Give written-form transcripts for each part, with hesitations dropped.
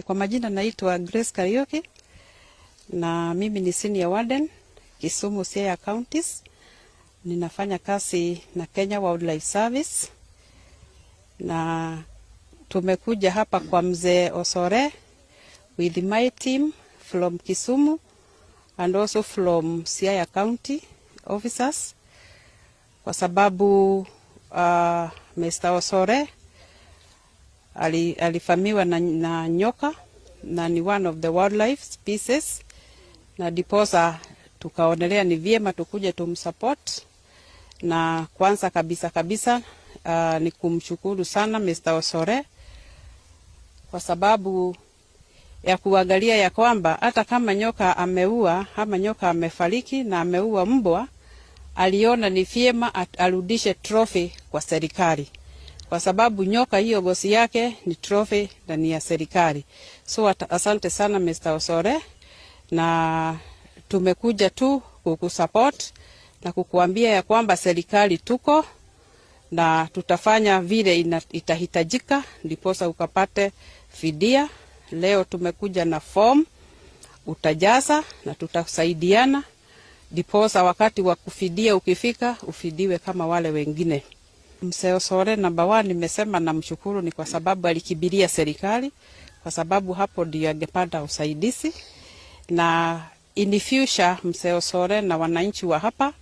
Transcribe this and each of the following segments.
Kwa majina naitwa Grace Kariuki na mimi ni senior warden Kisumu, Siaya counties. Ninafanya kazi na Kenya Wildlife Service na tumekuja hapa kwa mzee Osore with my team from Kisumu and also from Siaya County officers kwa sababu Mr. Osore alivamiwa na nyoka na ni one of the wildlife species, na diposa tukaonelea ni vyema tukuje tumsupport. Na kwanza kabisa kabisa ni kumshukuru sana Mr. Osore kwa sababu ya kuangalia ya kwamba hata kama nyoka ameua ama nyoka amefariki na ameua mbwa, aliona ni vyema arudishe trophy kwa serikali kwa sababu nyoka hiyo ngozi yake ni trophy na ni ya serikali. So asante sana Mr. Osore, na tumekuja tu kukusupport na kukuambia ya kwamba serikali tuko na tutafanya vile itahitajika ndiposa ukapate fidia. Leo tumekuja na form utajaza na tutasaidiana, ndiposa wakati wa kufidia ukifika ufidiwe kama wale wengine. Mzee Osore namba one, nimesema namshukuru ni kwa sababu alikimbilia serikali, kwa sababu hapo ndio angepata usaidizi, na in future Mzee Osore na wananchi wa hapa,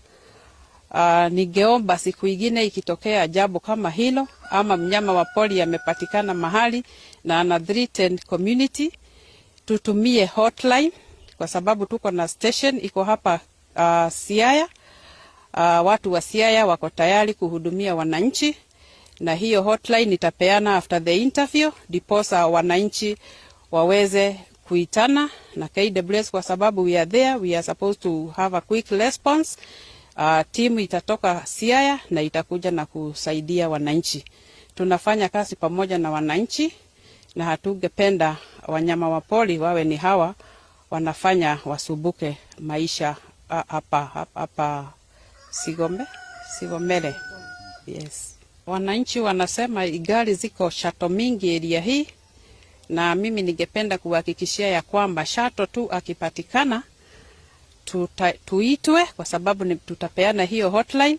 ningeomba siku ingine ikitokea jambo kama hilo ama mnyama wa pori amepatikana mahali na ana threaten community, tutumie hotline kwa sababu tuko na station iko hapa Siaya. Watu wa Siaya wako tayari kuhudumia wananchi, na hiyo hotline itapeana after the interview, ndiposa wananchi waweze kuitana na KWS kwa sababu we are there, we are supposed to have a quick response. Timu itatoka Siaya na itakuja na kusaidia wananchi. Tunafanya kazi pamoja na wananchi na hatungependa wanyama wa pori wawe ni hawa wanafanya wasumbuke maisha hapa Sigomere. Yes. Wananchi wanasema gari ziko shuttle mingi area hii, na mimi ningependa kuhakikishia ya kwamba shuttle tu akipatikana tuitwe kwa sababu tutapeana hiyo hotline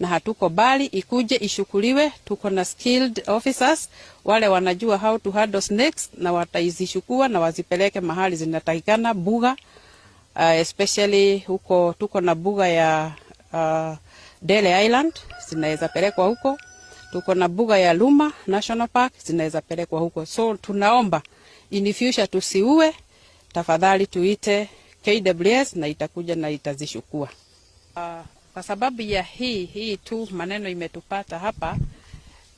na hatuko bali ikuje ichukuliwe. Tuko na skilled officers wale wanajua how to handle snakes na wataizichukua na wazipeleke mahali zinatakikana buga, especially huko tuko na buga ya Dele Island zinaweza pelekwa huko. Tuko na buga ya Luma National Park zinaweza pelekwa huko. So tunaomba in future tusiue, tafadhali tuite KWS na itakuja na itazichukua. Kwa sababu ya hii tu maneno imetupata hapa,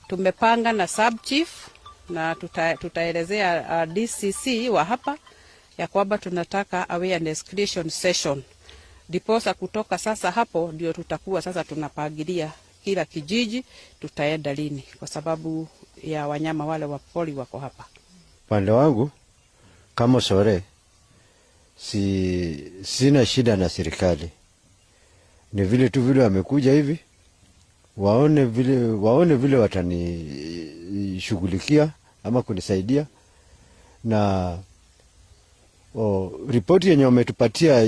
tumepanga na sub chief na tutaelezea DCC wa hapa ya kwamba tunataka awareness creation session, ndiposa kutoka sasa hapo ndio tutakuwa sasa tunapangilia kila kijiji tutaenda lini, kwa sababu ya wanyama wale wa pori wako hapa. Upande wangu kama Sore, sina shida na serikali, ni vile tu vile wamekuja hivi waone vile watanishughulikia ama kunisaidia na ripoti yenye wametupatia,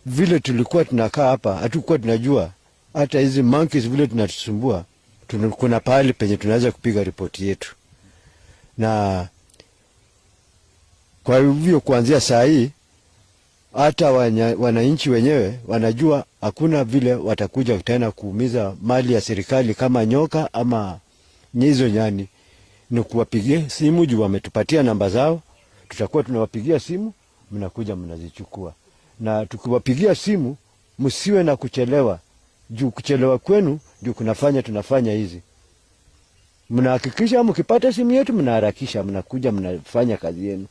vile tulikuwa tunakaa hapa, hatukuwa tunajua hata hizi monkeys vile tunatusumbua, kuna pahali penye tunaweza kupiga ripoti yetu, na kwa hivyo kuanzia saa hii hata wananchi wenyewe wanajua hakuna vile watakuja tena kuumiza mali ya serikali kama nyoka ama hizo nyani. Ni kuwapigia simu juu wametupatia namba zao, tutakuwa tunawapigia simu, mnakuja mnazichukua. Na tukiwapigia simu msiwe na kuchelewa, juu kuchelewa kwenu ndio kunafanya tunafanya hizi. Mnahakikisha mkipata simu yetu mnaharakisha, mnakuja mnafanya kazi yenu.